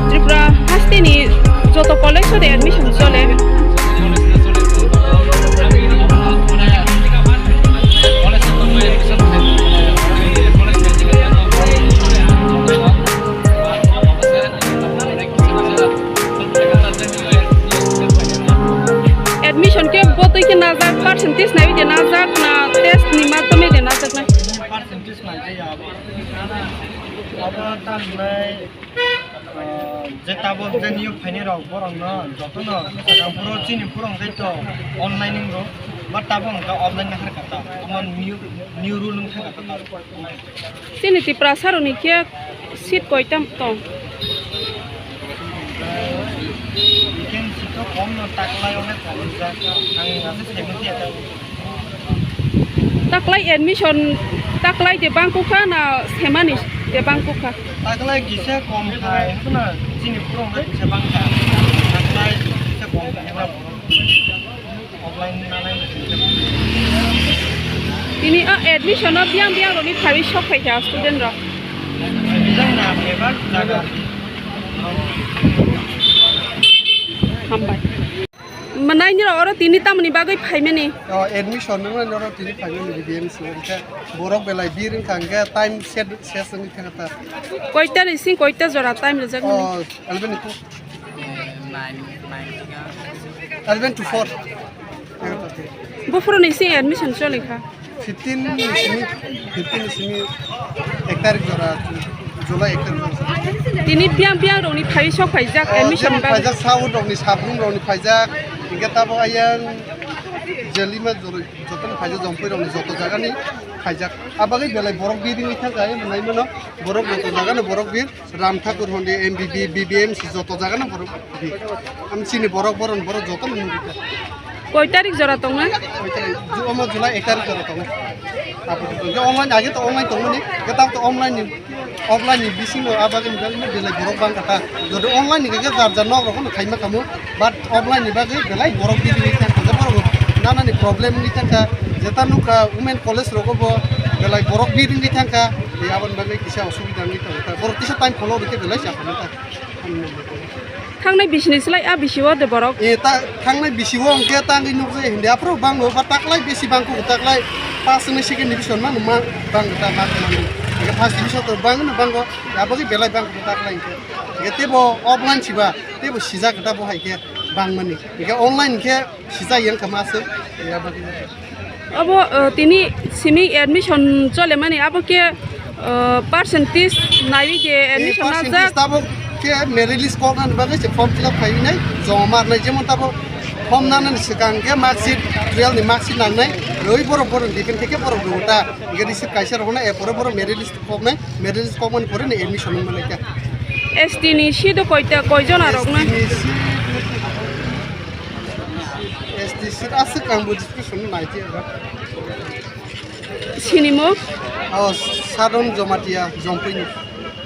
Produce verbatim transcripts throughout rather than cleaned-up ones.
Tripura hasteni joto college-o de admission chole. Admission khe botwi khe najak, percentage naiwi de najak na test ni madhyome de najak na? Percentage nai jaya abo. Abo ta hinai, ah, je tabok je niyok phainai rok borok no joto no Sagampuro chini purung tei to online ning rok, but tabok hwnkha offline na harkha ta, omo new, new rule wng thangkha ta. Chini Tiprasa rokni khe seat koitam tong? Vacancy to kom no, taklai onek kom rijak. Ang ase seventy ata. Taklai admission, taklai de bangkukha na semani de bangkukha? Taklai kisa kom khai, hwnkhe na chini purung kisa bangkha. Taklai kisa kom khai. Tini o admission o biyang biyang rokni phawi sok phaikha student rok. Hambai. Manai nini oro tini tamoni bagwi phaimani? O, admission nungna noro tini phaimani B B M C wngkha. Borok belai bir wngkha hwnkhe time set, ses wngwi thangkha ta. Koita ni sing koita jora time rijak nini? O, eleven ni two. Eleven to four. Buphuru ni sing admission choli kha. Fifteen ni simi, fifteen ni simi ek tarik jora, July ek tarik jora. Tini biyang biyang rokni phai sok phaijak admission bagwi. Phaijak, South rokni, Sabrum rokni phaijak, hingke tabo ayang Jelima jora, joto ni phaijak, Jompui rokni joto jaga ni phaijak. Abagwi belai borok biri wngwi thangkha, nai mano borok joto jaga ni borok bir. Ram Thakur hondi M B B, B B M C joto jaga no borok bi. Am chini borok boron borok joto no nugwi kha. Koi tarik jora tongo? Koi tarik? Ju-, omo July ek tarik jora tongo. Apo to, je online age to online tongo ni, ke tam to online ni, offline ni bising no aba ke mobile ni belai borok bang kata. Jodi online ni ke jar jar nok rok no khaima kamu, but offline ni bagwi belai borok bi ni thang kha, borok nana ni problem ni thang kha, jeta nukha women college rogo bo belai borok bi ni thang kha, e aboni bagwi kisa osubida ni thang kha. Borok kisa time follow rikhe belai sa kha. Thangnai bisini slai a bisi o de borok. E ta thangnai bisi o hwnkhe tangwi nukjai hindi aphuru bangno ba taklai bisi bangkuk taklai first ni second division mano ma bang ta ma mano. Hwnkhe first division to bangno bango aboni belai bangkuk taklai hwnkhe. Hwnkhe tebo offline siba tebo sijak ta bo hai khe bangmani. Hwnkhe online khe sijak yang kha ma se. Obo, uh, tini simi admission chole mani, abo khe, uh, percentage naiwi je admission percentage najak. Tabuk khe merit list kok nani bagwi se form fill up khai nai, joma marnai, jemon tabuk form nanani swkang khe mark sheet, twelve ni mark sheet nangnai, rwi borok borok depend khe borok rwgo ta, hwnkhe receipt kaisa rwgo na, erpore borok merit list kok nai, merit list kok mani pore ni admission wng mani khe. S T ni seat o koita, koi jona rok nai? S T ni seat, S T seat aswk ang bo description nai khe. Sinimo? O, Sadon Jomatia, Jompui ni,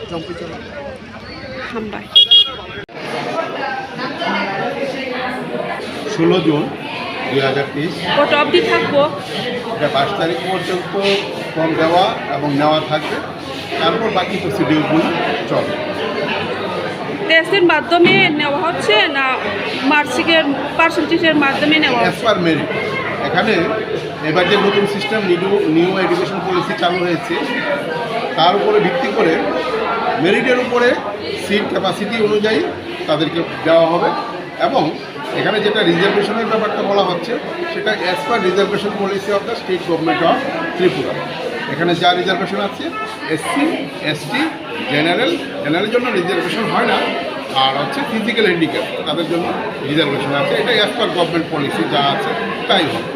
Jompui Jomatia. Hambai. ষোলো জুন দুই হাজার তেইশ। কত অবধি থাকবো? এটা বাইশ তারিখ পর্যন্ত ফর্ম দেওয়া এবং নেওয়া থাকবে। তারপর বাকি প্রসিডিউরগুলো চলে। টেস্টের মাধ্যমে নেওয়া হচ্ছে না মার্কশিটের পার্সেন্টেজের মাধ্যমে নেওয়া হচ্ছে? As per merit. এখানে এবার যে নতুন system, new, new education policy চালু হয়েছে, তার উপরে ভিত্তি করে মেরিটের উপরে সিট ক্যাপাসিটি অনুযায়ী তাদেরকে দেওয়া হবে। এবং এখানে যেটা রিজার্ভেশনের ব্যাপারটা বলা হচ্ছে, সেটা as per reservation policy of the state government of Tripura। এখানে যা রিজার্ভেশন আছে, এসসি, এসটি, জেনারেল, জেনারেলের জন্য রিজার্ভেশন হয় না, আর হচ্ছে ফিজিক্যাল হ্যান্ডিক্যাপ, তাদের জন্য রিজার্ভেশন আছে। এটা as per government policy যা আছে, তাই হবে।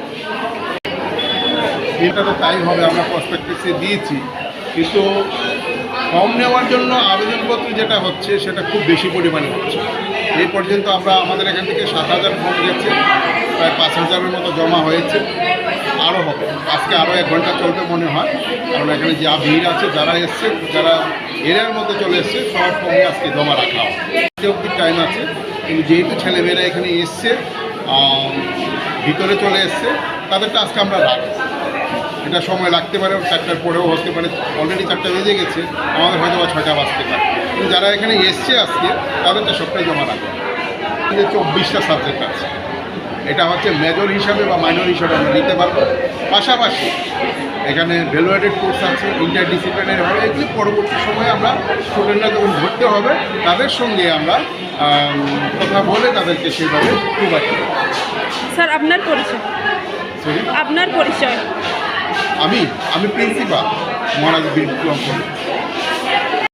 এটা তো তাই হবে, আমরা প্রসপেক্টাসে দিয়েছি, কিন্তু ফর্ম নেওয়ার জন্য আবেদনপত্র যেটা হচ্ছে, সেটা খুব বেশি পরিমাণে হচ্ছে। এই পর্যন্ত আমরা, আমাদের এখান থেকে সাত হাজার ফর্ম গেছে, প্রায় পাঁচ হাজারের মতো জমা হয়েছে, আরও হবে। আজকে আরও এক ঘন্টা চলবে মনে হয়, কারণ এখানে যা ভিড় আছে, যারা এসছে, যারা এরিয়ার মধ্যে চলে এসছে, সবার ফর্মই আজকে জমা রাখা হবে। আজকে অবধি টাইম আছে, কিন্তু যেহেতু ছেলেমেয়েরা এখানে এসছে, আম, ভিতরে চলে এসছে, তাদেরটা আজকে আমরা রাখবো। এটা সময় লাগতে পারে, চারটার পরেও হতে পারে। অলরেডি চারটা বেজে গেছে, আমাদের হয়তো বা ছয়টা বাজতে পারে। কিন্তু যারা এখানে এসছে আজকে, তাদের তো সবটাই জমা রাখা। এই যে চব্বিশটা সাবজেক্ট আছে, এটা হচ্ছে মেজর হিসাবে বা মাইনর হিসাবে আমরা নিতে পারবো। পাশাপাশি এখানে ভ্যালুয়েটেড কোর্স আছে, ইন্টারডিসিপ্লিনারি হবে। এগুলি পরবর্তী সময়ে আমরা স্টুডেন্টরা যখন ভর্তি হবে, তাদের সঙ্গে আমরা আম, কথা বলে তাদেরকে সেইভাবে প্রোভাইড করি। স্যার, আপনার পরিচয়? সরি। আপনার পরিচয়? আমি আমি প্রিন্সিপাল মহারাজ বিক্রমপুর।